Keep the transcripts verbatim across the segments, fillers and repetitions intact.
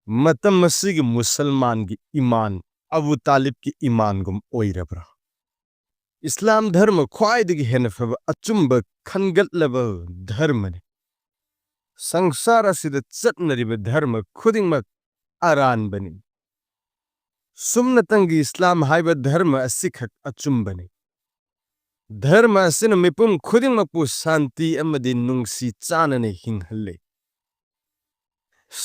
ꯃꯇꯝ ꯑꯁꯤꯒꯤ ꯃꯨꯁꯜꯃꯥꯟꯒꯤ ꯏꯃꯥꯟ ꯑꯕꯨ ꯇꯥꯂꯤꯕꯀꯤ ꯏꯃꯥꯟꯒꯨꯝ ꯑꯣꯏꯔꯕ꯭ꯔꯥ? ꯏꯁꯂꯥꯝ ꯙꯔꯃ ꯈ꯭ꯋꯥꯏꯗꯒꯤ ꯍꯦꯟꯅ ꯐꯕ ꯑꯆꯨꯝꯕ ꯈꯟꯒꯠꯂꯕ ꯙꯔꯃꯅꯤ꯫ ꯁꯪꯁꯥꯔ ꯑꯁꯤꯗ ꯆꯠꯅꯔꯤꯕ ꯙꯔꯃ ꯈꯨꯗꯤꯡꯃꯛ ꯑꯔꯥꯟꯕꯅꯤ꯫ ꯁꯨꯝꯅꯇꯪꯒꯤ ꯏꯁꯂꯥꯝ ꯍꯥꯏꯕ ꯙꯔꯃ ꯑꯁꯤꯈꯛ ꯑꯆꯨꯝꯕꯅꯤ꯫ ꯙꯔꯃ ꯑꯁꯤꯅ ꯃꯤꯄꯨꯝ ꯈꯨꯗꯤꯡꯃꯛꯄꯨ ꯁꯥꯟꯇꯤ ꯑꯃꯗꯤ ꯅꯨꯡꯁꯤ ꯆꯥꯟꯅꯅ ꯍꯤꯡꯍꯜꯂꯤ꯫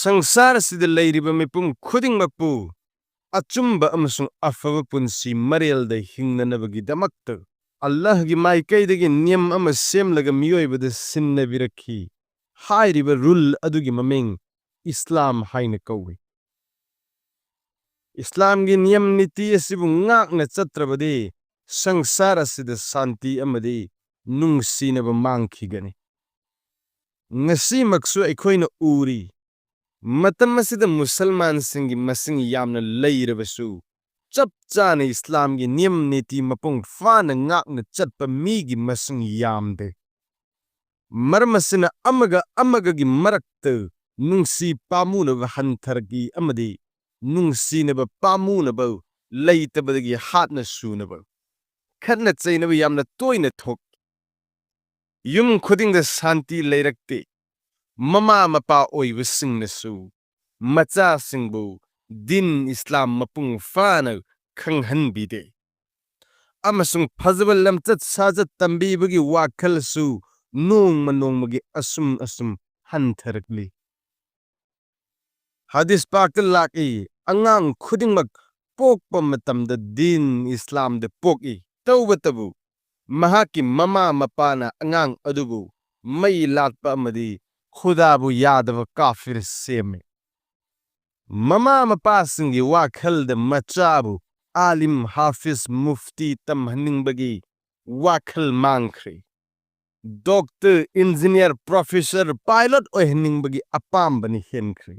ꯁꯪꯁꯥꯔ ꯑꯁꯤꯗ ꯂꯩꯔꯤꯕ ꯃꯤꯄꯨꯝ ꯈꯨꯗꯤꯡꯃꯛꯄꯨ ꯑꯆꯨꯝꯕ ꯑꯃꯁꯨꯡ ꯑꯐꯕ ꯄꯨꯟꯁꯤ ꯃꯔꯦꯜꯗ ꯍꯤꯡꯅꯅꯕꯒꯤꯗꯃꯛꯇ ꯑꯜꯂꯥꯍꯒꯤ ꯃꯥꯏꯀꯩꯗꯒꯤ ꯅꯤꯌꯝ ꯑꯃ ꯁꯦꯝꯂꯒ ꯃꯤꯑꯣꯏꯕꯗ ꯁꯤꯟꯅꯕꯤꯔꯛꯈꯤ꯫ ꯍꯥꯏꯔꯤꯕ ꯔꯨꯜ ꯑꯗꯨꯒꯤ ꯃꯃꯤꯡ ꯏꯁꯂꯥꯝ ꯍꯥꯏꯅ ꯀꯧꯏ꯫ ꯏꯁꯂꯥꯝꯒꯤ ꯅꯤꯌꯝ ꯅꯤꯇꯤ ꯑꯁꯤꯕꯨ ꯉꯥꯛꯅ ꯆꯠꯇ꯭ꯔꯕꯗꯤ ꯁꯪꯁꯥꯔ ꯑꯁꯤꯗ ꯁꯥꯟꯇꯤ ꯑꯃꯗꯤ ꯅꯨꯡꯁꯤꯅꯕ ꯃꯥꯡꯈꯤꯒꯅꯤ꯫ ꯉꯁꯤꯃꯛꯁꯨ ꯑꯩꯈꯣꯏꯅ ꯎꯔꯤ, ꯃꯇꯝ ꯑꯁꯤꯗ ꯃꯨꯁꯜꯃꯥꯟꯁꯤꯡꯒꯤ ꯃꯁꯤꯡ ꯌꯥꯝꯅ ꯂꯩꯔꯕꯁꯨ, ꯆꯞ ꯆꯥꯅ ꯏꯁꯂꯥꯝꯒꯤ ꯅꯤꯌꯝ ꯅꯤꯇꯤ ꯃꯄꯨꯡ ꯐꯥꯅ ꯉꯥꯛꯅ ꯆꯠꯄ ꯃꯤꯒꯤ ꯃꯁꯤꯡ ꯌꯥꯝꯗꯦ꯫ ꯃꯔꯝ ꯑꯁꯤꯅ ꯑꯃꯒ ꯑꯃꯒꯒꯤ ꯃꯔꯛꯇ ꯅꯨꯡꯁꯤ ꯄꯥꯝꯃꯨꯅꯕ ꯍꯟꯊꯔꯛꯏ ꯑꯃꯗꯤ ꯅꯨꯡꯁꯤꯅꯕ ꯄꯥꯝꯃꯨꯅꯕ ꯂꯩꯇꯕꯗꯒꯤ ꯍꯥꯠꯅ ꯁꯨꯅꯕ, ꯈꯠꯅ ꯆꯩꯅꯕ ꯌꯥꯝꯅ ꯇꯣꯏꯅ ꯊꯣꯛꯏ꯫ ꯌꯨꯝ ꯈꯨꯗꯤꯡꯗ ꯁꯥꯟꯇꯤ ꯂꯩꯔꯛꯇꯦ꯫ ꯃꯃꯥ ꯃꯄꯥ ꯑꯣꯏꯕꯁꯤꯡꯅꯁꯨ ꯃꯆꯥꯁꯤꯡꯕꯨ ꯗꯤꯟ ꯏꯁꯂꯥꯝ ꯃꯄꯨꯡ ꯐꯥꯅ ꯈꯪꯍꯟꯕꯤꯗꯦ꯫ ꯑꯃꯁꯨꯡ ꯐꯖꯕ ꯂꯝꯆꯠ ꯁꯥꯖꯠ ꯇꯝꯕꯤꯕꯒꯤ ꯋꯥꯈꯜꯁꯨ ꯅꯣꯡꯃ ꯅꯣꯡꯃꯒꯤ ꯑꯁꯨꯝ ꯑꯁꯨꯝ ꯍꯟꯊꯔꯛꯂꯤ꯫ ꯍꯗꯤꯁ ꯄꯥꯛꯇ ꯂꯥꯛꯏ, ꯑꯉꯥꯡ ꯈꯨꯗꯤꯡꯃꯛ ꯄꯣꯛꯄ ꯃꯇꯝꯗ ꯗꯤꯟ ꯏꯁꯂꯥꯝꯗ ꯄꯣꯛꯏ꯫ ꯇꯧꯕꯇꯕꯨ ꯃꯍꯥꯛꯀꯤ ꯃꯃꯥ ꯃꯄꯥꯅ ꯑꯉꯥꯡ ꯑꯗꯨꯕꯨ ꯃꯩ ꯂꯥꯠꯄ ꯑꯃꯗꯤ ꯈꯨꯗꯥꯕꯨ ꯌꯥꯗꯕ ꯀꯥꯐꯤꯔ ꯁꯦꯝꯃꯤ꯫ ꯃꯃꯥ ꯃꯄꯥꯁꯤꯡꯒꯤ ꯋꯥꯈꯜꯗ ꯃꯆꯥꯕꯨ ꯑꯥꯂꯤꯝ, ꯍꯥꯐꯤꯖ, ꯃꯨꯐꯇꯤ ꯇꯝꯍꯟꯅꯤꯡꯕꯒꯤ ꯋꯥꯈꯜ ꯃꯥꯡꯈ꯭ꯔꯦ꯫ ꯗꯣꯛꯇꯔ, ꯏꯟꯖꯤꯅꯤꯌꯔ, ꯄ꯭ꯔꯣꯐꯦꯁꯔ, ꯄꯥꯏꯂꯣꯠ ꯑꯣꯏꯍꯟꯅꯤꯡꯕꯒꯤ ꯑꯄꯥꯝꯕꯅ ꯍꯦꯟꯈ꯭ꯔꯦ꯫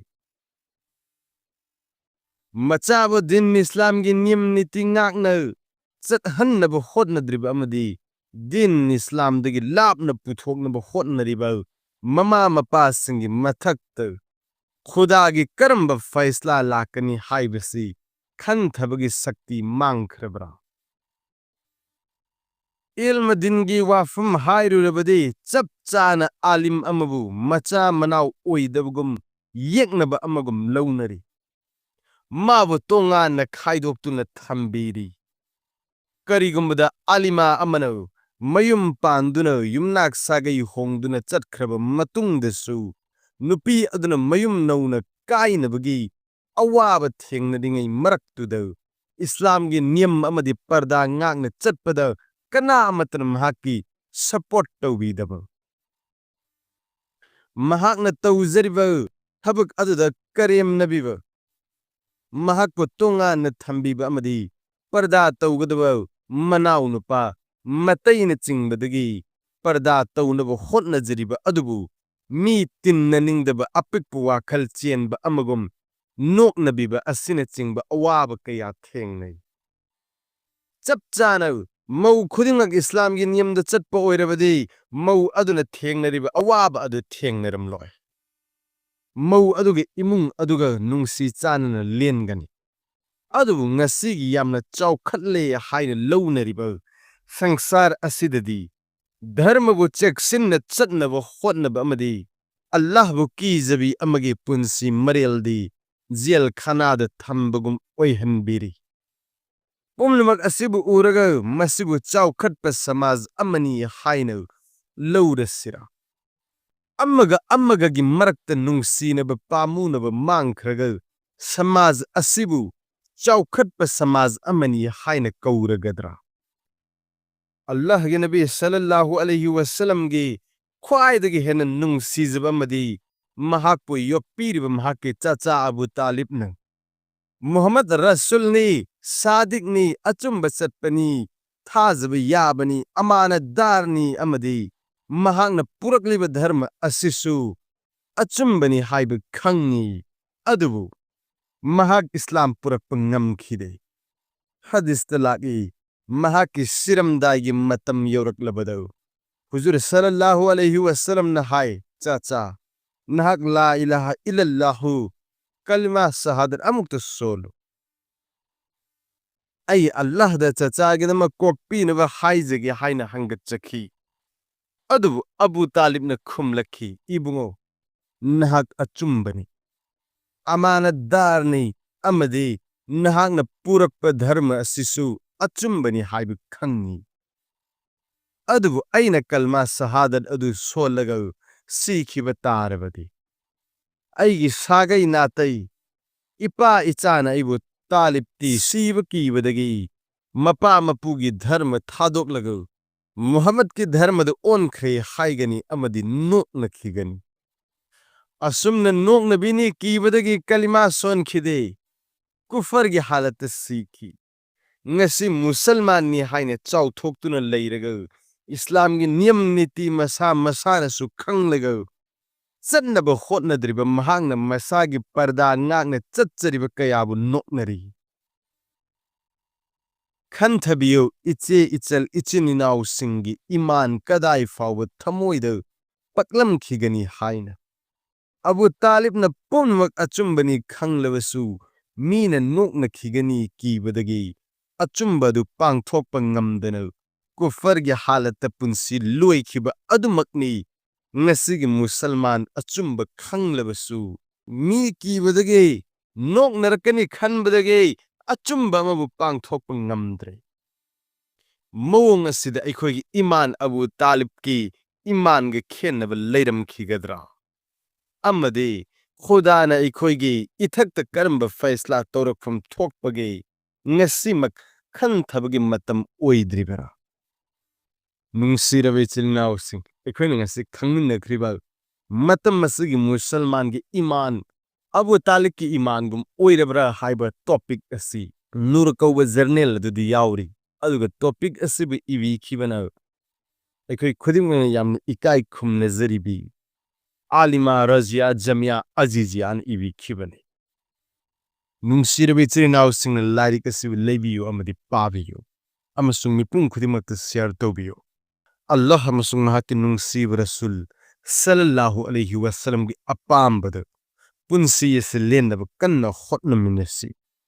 ꯃꯆꯥꯕꯨ ꯗꯤꯟ ꯏꯁꯂꯥꯝꯒꯤ ꯅꯤꯌꯝ ꯅꯤꯇꯤ ꯉꯥꯛꯅ ꯆꯠꯍꯟꯅꯕ ꯍꯣꯠꯅꯗ꯭ꯔꯤꯕ ꯑꯃꯗꯤ ꯗꯤꯟ ꯏꯁꯂꯥꯝꯗꯒꯤ ꯂꯥꯞꯅ ꯄꯨꯊꯣꯛꯅꯕ ꯍꯣꯠꯅꯔꯤꯕ ꯃꯃꯥ ꯃꯄꯥꯁꯤꯡꯒꯤ ꯃꯊꯛꯇ ꯈꯨꯗꯥꯒꯤ ꯀꯔꯝꯕ ꯐꯩꯁꯂꯥ ꯂꯥꯛꯀꯅꯤ ꯍꯥꯏꯕꯁꯤ ꯈꯟꯊꯕꯒꯤ ꯁꯛꯇꯤ ꯃꯥꯡꯈ꯭ꯔꯕ꯭ꯔꯥ? ꯏꯜꯃ ꯗꯤꯟꯒꯤ ꯋꯥꯐꯝ ꯍꯥꯏꯔꯨꯔꯕꯗꯤ ꯆꯞ ꯆꯥꯅ ꯑꯥꯂꯤꯝ ꯑꯃꯕꯨ ꯃꯆꯥ ꯃꯅꯥꯎ ꯑꯣꯏꯗꯕꯒꯨꯝ ꯌꯦꯛꯅꯕ ꯑꯃꯒꯨꯝ ꯂꯧꯅꯔꯤ꯫ ꯃꯥꯕꯨ ꯇꯣꯉꯥꯟꯅ ꯈꯥꯏꯗꯣꯛꯇꯨꯅ ꯊꯝꯕꯤꯔꯤ꯫ ꯀꯔꯤꯒꯨꯝꯕꯗ ꯑꯥꯂꯤꯃꯥ ꯑꯃꯅ ꯃꯌꯨꯝ ꯄꯥꯟꯗꯨꯅ ꯌꯨꯝꯅꯥꯛ ꯁꯥꯒꯩ ꯍꯣꯡꯗꯨꯅ ꯆꯠꯈ꯭ꯔꯕ ꯃꯇꯨꯡꯗꯁꯨ ꯅꯨꯄꯤ ꯑꯗꯨꯅ ꯃꯌꯨꯝ ꯅꯧꯅ ꯀꯥꯏꯅꯕꯒꯤ ꯑꯋꯥꯕ ꯊꯦꯡꯅꯔꯤꯉꯩ ꯃꯔꯛꯇꯨꯗ ꯏꯁꯂꯥꯝꯒꯤ ꯅꯤꯌꯝ ꯑꯃꯗꯤ ꯄꯔꯗꯥ ꯉꯥꯛꯅ ꯆꯠꯄꯗ ꯀꯅꯥ ꯑꯃꯠꯇꯅ ꯃꯍꯥꯛꯀꯤ ꯁꯄꯣꯔꯠ ꯇꯧꯕꯤꯗꯕ, ꯃꯍꯥꯛꯅ ꯇꯧꯖꯔꯤꯕ ꯊꯕꯛ ꯑꯗꯨꯗ ꯀꯔꯦꯝꯅꯕꯤꯕ, ꯃꯍꯥꯛꯄꯨ ꯇꯣꯉꯥꯟꯅ ꯊꯝꯕꯤꯕ ꯑꯃꯗꯤ ꯄꯔꯗꯥ ꯇꯧꯒꯗꯕ ꯃꯅꯥꯎꯅꯨꯄꯥ ꯃꯇꯩꯅꯆꯤꯡꯕꯗꯒꯤ ꯄꯔꯗꯥ ꯇꯧꯅꯕ ꯍꯣꯠꯅꯖꯔꯤꯕ ꯑꯗꯨꯕꯨ ꯃꯤ ꯇꯤꯟꯅꯅꯤꯡꯗꯕ ꯑꯄꯤꯛꯄ ꯋꯥꯈꯜ ꯆꯦꯟꯕ ꯑꯃꯒꯨꯝ ꯅꯣꯛꯅꯕꯤꯕ ꯑꯁꯤꯅꯆꯤꯡꯕ ꯑꯋꯥꯕ ꯀꯌꯥ ꯊꯦꯡꯅꯩ꯫ ꯆꯞ ꯆꯥꯅ ꯃꯧ ꯈꯨꯗꯤꯡꯃꯛ ꯏꯁꯂꯥꯝꯒꯤ ꯅꯤꯌꯝꯗ ꯆꯠꯄ ꯑꯣꯏꯔꯕꯗꯤ ꯃꯧ ꯑꯗꯨꯅ ꯊꯦꯡꯅꯔꯤꯕ ꯑꯋꯥꯕ ꯑꯗꯨ ꯊꯦꯡꯅꯔꯝꯂꯣꯏ꯫ ꯃꯧ ꯑꯗꯨꯒꯤ ꯏꯃꯨꯡ ꯑꯗꯨꯒ ꯅꯨꯡꯁꯤ ꯆꯥꯟꯅꯅ ꯂꯦꯟꯒꯅꯤ꯫ ꯑꯗꯨꯕꯨ ꯉꯁꯤꯒꯤ ꯌꯥꯝꯅ ꯆꯥꯎꯈꯠꯂꯦ ꯍꯥꯏꯅ ꯂꯧꯅꯔꯤꯕ ꯁꯪꯁꯥꯔ ꯑꯁꯤꯗꯗꯤ ꯙꯔꯃꯕꯨ ꯆꯦꯛꯁꯤꯟꯅ ꯆꯠꯅꯕ ꯍꯣꯠꯅꯕ ꯑꯃꯗꯤ ꯑꯜꯂꯥꯍꯕꯨ ꯀꯤꯖꯕꯤ ꯑꯃꯒꯤ ꯄꯨꯟꯁꯤ ꯃꯔꯦꯜꯗꯤ ꯖꯦꯜ ꯈꯥꯅꯥꯗ ꯊꯝꯕꯒꯨꯝ ꯑꯣꯏꯍꯟꯕꯤꯔꯤ꯫ ꯄꯨꯝꯅꯃꯛ ꯑꯁꯤꯕꯨ ꯎꯔꯒ ꯃꯁꯤꯕꯨ ꯆꯥꯎꯈꯠꯄ ꯁꯃꯥꯖ ꯑꯃꯅꯤ ꯍꯥꯏꯅ ꯂꯧꯔꯁꯤꯔꯥ? ꯑꯃꯒ ꯑꯃꯒꯒꯤ ꯃꯔꯛꯇ ꯅꯨꯡꯁꯤꯅꯕ ꯄꯥꯝꯃꯨꯅꯕ ꯃꯥꯡꯈ꯭ꯔꯒ ꯁꯃꯥꯖ ꯑꯁꯤꯕꯨ ꯆꯥꯎꯈꯠꯄ ꯁꯃꯥꯖ ꯑꯃꯅꯤ ꯍꯥꯏꯅ ꯀꯧꯔꯒꯗ꯭ꯔꯥ? ꯑꯜꯂꯥꯍꯒꯤ ꯅꯕꯤ ꯁꯜꯂꯜꯂꯥꯍꯨ ꯑꯂꯩꯍꯤ ꯋꯁꯜꯂꯝꯒꯤ ꯈ꯭ꯋꯥꯏꯗꯒꯤ ꯍꯦꯟꯅ ꯅꯨꯡꯁꯤꯖꯕ ꯑꯃꯗꯤ ꯃꯍꯥꯛꯄꯨ ꯌꯣꯛꯄꯤꯔꯤꯕ ꯃꯍꯥꯛꯀꯤ ꯆꯥꯆꯥ ꯑꯕꯨ ꯇꯥꯂꯤꯕꯅ ꯃꯨꯍꯝꯃꯗ ꯔꯁꯨꯜꯅꯤ, ꯁꯥꯗꯤꯛꯅꯤ, ꯑꯆꯨꯝꯕ ꯆꯠꯄꯅꯤ, ꯊꯥꯖꯕ ꯌꯥꯕꯅꯤ, ꯑꯃꯥꯅꯠꯗꯥꯔꯅꯤ ꯑꯃꯗꯤ ꯃꯍꯥꯛꯅ ꯄꯨꯔꯛꯂꯤꯕ ꯙꯔꯃ ꯑꯁꯤꯁꯨ ꯑꯆꯨꯝꯕꯅꯤ ꯍꯥꯏꯕ ꯈꯪꯉꯤ꯫ ꯑꯗꯨꯕꯨ ꯃꯍꯥꯛ ꯏꯁꯂꯥꯝ ꯄꯨꯔꯛꯄ ꯉꯝꯈꯤꯗꯦ꯫ ꯍꯗꯤꯁꯇ ꯂꯥꯛꯏ, ꯃꯍꯥꯛꯀꯤ ꯁꯤꯔꯝꯗꯥꯏꯒꯤ ꯃꯇꯝ ꯌꯧꯔꯛꯂꯕꯗ ꯍꯨꯖꯨꯔ ꯁꯜꯂꯜꯂꯥꯍꯨ ꯑꯂꯩꯍꯤ ꯋꯁꯜꯂꯝꯅ ꯍꯥꯏ, "ꯆꯥꯆꯥ, ꯅꯍꯥꯛ ꯂꯥ ꯏꯂꯥꯍ ꯏꯂꯜꯂꯥꯍꯨ, ꯀꯂꯤꯃꯥ ꯁꯍꯥꯗꯠ ꯑꯃꯨꯛꯇ ꯁꯣꯜꯂꯨ꯫ ꯑꯩ ꯑꯜꯂꯥꯍꯗ ꯆꯆꯥꯒꯤꯗꯃꯛ ꯀꯣꯛꯄꯤꯅꯕ ꯍꯥꯏꯖꯒꯦ" ꯍꯥꯏꯅ ꯍꯪꯒꯠꯆꯈꯤ꯫ ꯑꯗꯨꯕꯨ ꯑꯕꯨ ꯇꯥꯂꯤꯕꯅ ꯈꯨꯝꯂꯛꯈꯤ, "ꯏꯕꯨꯡꯉꯣ, ꯅꯍꯥꯛ ꯑꯆꯨꯝꯕꯅꯤ, ꯑꯃꯥꯅꯠꯗꯥꯔꯅꯤ, ꯑꯃꯗꯤ ꯅꯍꯥꯛꯅ ꯄꯨꯔꯛꯄ ꯙꯔꯃ ꯑꯁꯤꯁꯨ ꯑꯆꯨꯝꯕꯅꯤ ꯍꯥꯏꯕ ꯈꯪꯉꯤ꯫ ꯑꯗꯨꯕꯨ ꯑꯩꯅ ꯀꯜꯃꯥ ꯁꯍꯥꯗꯠ ꯑꯗꯨ ꯁꯣꯜꯂꯒ ꯁꯤꯈꯤꯕ ꯇꯥꯔꯕꯗꯤ, ꯑꯩꯒꯤ ꯁꯥꯒꯩ ꯅꯥꯇꯩ, ꯏꯄꯥ ꯏꯆꯥꯅ ꯑꯩꯕꯨ ꯇꯥꯂꯤꯕꯇꯤ ꯁꯤꯕ ꯀꯤꯕꯗꯒꯤ ꯃꯄꯥ ꯃꯄꯨꯒꯤ ꯙꯔꯃ ꯊꯥꯗꯣꯛꯂꯒ ꯃꯨꯍꯝꯃꯗꯀꯤ ꯙꯔꯃꯗ ꯑꯣꯟꯈ꯭ꯔꯦ ꯍꯥꯏꯒꯅꯤ ꯑꯃꯗꯤ ꯅꯣꯛꯅꯈꯤꯒꯅꯤ꯫ ꯑꯁꯨꯝꯅ ꯅꯣꯛꯅꯕꯤꯅꯤ ꯀꯤꯕꯗꯒꯤ ꯀꯂꯤꯃꯥ ꯁꯣꯟꯈꯤꯗꯦ, ꯀꯨꯐꯔꯒꯤ ꯍꯥꯂꯠꯇ ꯁꯤꯈꯤ꯫ ꯉꯁꯤ ꯃꯨꯁꯜꯃꯥꯟꯅꯤ ꯍꯥꯏꯅ ꯆꯥꯎꯊꯣꯛꯇꯨꯅ ꯂꯩꯔꯒ, ꯏꯁꯂꯥꯝꯒꯤ ꯅꯤꯌꯝ ꯅꯤꯇꯤ ꯃꯁꯥ ꯃꯁꯥꯅꯁꯨ ꯈꯪꯂꯒ, ꯆꯠꯅꯕ ꯍꯣꯠꯅꯗ꯭ꯔꯤꯕ ꯃꯍꯥꯛꯅ ꯃꯁꯥꯒꯤ ꯄꯔꯗꯥ ꯉꯥꯛꯅ ꯆꯠꯆꯔꯤꯕ ꯀꯌꯥꯕꯨ ꯅꯣꯛꯅꯔꯤ꯫ ꯈꯟꯊꯕꯤꯌꯨ, ꯏꯆꯦ ꯏꯆꯜ ꯏꯆꯤꯟ ꯏꯅꯥꯎꯁꯤꯡꯒꯤ ꯏꯃꯥꯟ ꯀꯗꯥꯏ ꯐꯥꯎꯕ ꯊꯃꯣꯏꯗ ꯄꯛꯂꯝꯈꯤꯒꯅꯤ ꯍꯥꯏꯅ꯫ ꯑꯕꯨ ꯇꯥꯂꯤꯕꯅ ꯄꯨꯝꯅꯃꯛ ꯑꯆꯨꯝꯕꯅꯤ ꯈꯪꯂꯕꯁꯨ, ꯃꯤꯅ ꯅꯣꯛꯅꯈꯤꯒꯅꯤ ꯀꯤꯕꯗꯒꯤ ꯑꯆꯨꯝꯕ ꯑꯗꯨ ꯄꯥꯡꯊꯣꯛꯄ ꯉꯝꯗꯅ ꯀꯨꯐꯔꯒꯤ ꯍꯥꯂꯠꯇ ꯄꯨꯟꯁꯤ ꯂꯣꯏꯈꯤꯕ ꯑꯗꯨꯃꯛꯅꯤ ꯉꯁꯤꯒꯤ ꯃꯨꯁꯜꯃꯥꯟ ꯑꯆꯨꯝꯕ ꯈꯪꯂꯕꯁꯨ꯫ ꯃꯤ ꯀꯤꯕꯗꯒꯤ, ꯅꯣꯛꯅꯔꯛꯀꯅꯤ ꯈꯟꯕꯗꯒꯤ ꯑꯆꯨꯝꯕ ꯑꯃꯕꯨ ꯄꯥꯡꯊꯣꯛꯄ ꯉꯝꯗ꯭ꯔꯦ꯫ ꯃꯑꯣꯡ ꯑꯁꯤꯗ ꯑꯩꯈꯣꯏꯒꯤ ꯏꯃꯥꯟ ꯑꯕꯨ ꯇꯥꯂꯤꯕꯀꯤ ꯏꯃꯥꯟꯒ ꯈꯦꯟꯅꯕ ꯂꯩꯔꯝꯈꯤꯒꯗ꯭ꯔꯥ? ꯑꯃꯗꯤ ꯈꯨꯗꯥꯅ ꯑꯩꯈꯣꯏꯒꯤ ꯏꯊꯛꯇ ꯀꯔꯝꯕ ꯐꯩꯁꯂꯥ ꯇꯧꯔꯛꯐꯝ ꯊꯣꯛꯄꯒꯦ ꯉꯁꯤꯃꯛ ꯈꯟꯊꯕꯒꯤ ꯃꯇꯝ ꯑꯣꯏꯗ꯭ꯔꯤꯕꯔꯥ? ꯅꯨꯡꯁꯤꯔꯕ ꯏꯆꯤꯜ ꯏꯅꯥꯎꯁꯤꯡ, ꯑꯩꯈꯣꯏꯅ ꯉꯁꯤ ꯈꯪꯃꯤꯟꯅꯈ꯭ꯔꯤꯕ ꯃꯇꯝ ꯑꯁꯤꯒꯤ ꯃꯨꯁꯜꯃꯥꯟꯒꯤ ꯏꯃꯥꯟ ꯑꯕꯨ ꯇꯥꯂꯤꯕꯀꯤ ꯏꯃꯥꯟꯒꯨꯝ ꯑꯣꯏꯔꯕ꯭ꯔꯥ ꯍꯥꯏꯕ ꯇꯣꯄꯤꯛ ꯑꯁꯤ ꯅꯨꯔ ꯀꯧꯕ ꯖꯔꯅꯦꯜ ꯑꯗꯨꯗꯤ ꯌꯥꯎꯔꯤ꯫ ꯑꯗꯨꯒ ꯇꯣꯄꯤꯛ ꯑꯁꯤꯕꯨ ꯏꯕꯤꯈꯤꯕꯅ ꯑꯩꯈꯣꯏ ꯈꯨꯗꯤꯡꯃꯛꯅ ꯌꯥꯝꯅ ꯏꯀꯥꯏ ꯈꯨꯝꯅꯖꯔꯤꯕꯤ ꯑꯥꯂꯤꯃꯥ ꯔꯖꯤꯌꯥ ꯖꯃꯤꯌꯥ ꯑꯖꯤꯖꯤꯌꯥꯅ ꯏꯕꯤꯈꯤꯕꯅꯤ꯫ ꯅꯨꯡꯁꯤꯔꯕ ꯏꯆꯤꯜ ꯏꯅꯥꯎꯁꯤꯡꯅ ꯂꯥꯏꯔꯤꯛ ꯑꯁꯤꯕꯨ ꯂꯩꯕꯤꯌꯨ ꯑꯃꯗꯤ ꯄꯥꯕꯤꯌꯨ, ꯑꯃꯁꯨꯡ ꯃꯤꯄꯨꯝ ꯈꯨꯗꯤꯡꯃꯛꯇ ꯁꯤꯌꯔ ꯇꯧꯕꯤꯌꯨ꯫ ꯑꯜꯂꯥꯍ ꯑꯃꯁꯨꯡ ꯃꯍꯥꯛꯀꯤ ꯅꯨꯡꯁꯤꯕ ꯔꯁꯨꯜ ꯁꯜꯂꯜꯂꯥꯍꯨ ꯑꯂꯩꯍꯤ ꯋꯥꯁꯜꯂꯝꯒꯤ ꯑꯄꯥꯝꯕꯗ ꯄꯨꯟꯁꯤ ꯑꯁꯤ ꯂꯦꯟꯅꯕ ꯀꯟꯅ ꯍꯣꯠꯅꯃꯤꯟꯅꯁꯤ꯫